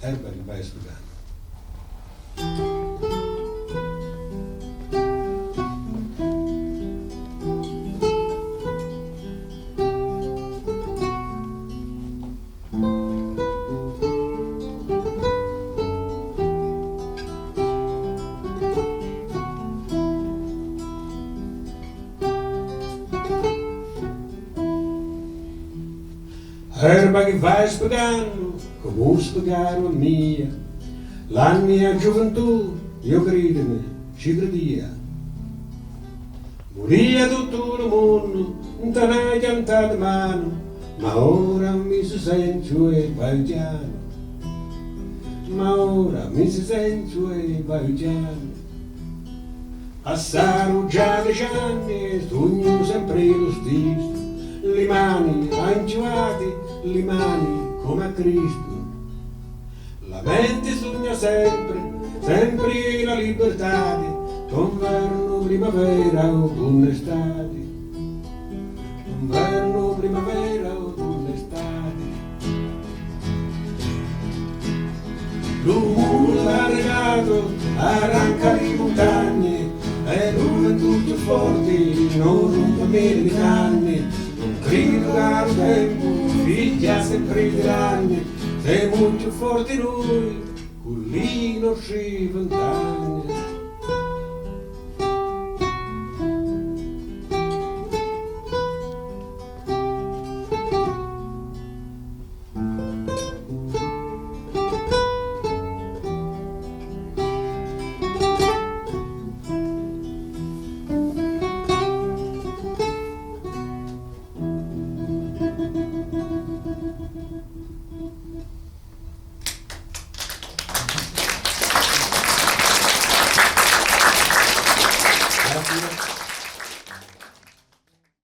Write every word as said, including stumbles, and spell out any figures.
Erba chi vai sfugannu. Erba chi vai spigannu, comu spigaru a mia, l'anni a giuventù, io cridimi, ci cridia. Vulia tuttu lu munnu nta na chiantata di manu, ma ora mi si sentu e vaiu chianu. Ma ora mi si sentu e vaiu chianu. Passaru già deci anni e sugnu sempri lu stissu, li mani anchiuati, li mani comu a Cristu. La menti sugna sempri, sempri la libirtati, d'unvernu, primavera, autunnu, estati, d'unvernu, primavera, autunnu, estati. Lu munnu t'ha arrivatu, arranca li muntagni, e lu ventu chiù forti, non rumpi mili di canni, non cridu ca lu tempu figghia sempri tiranni, semu chiù forti nui, cu li nostri vint'anni.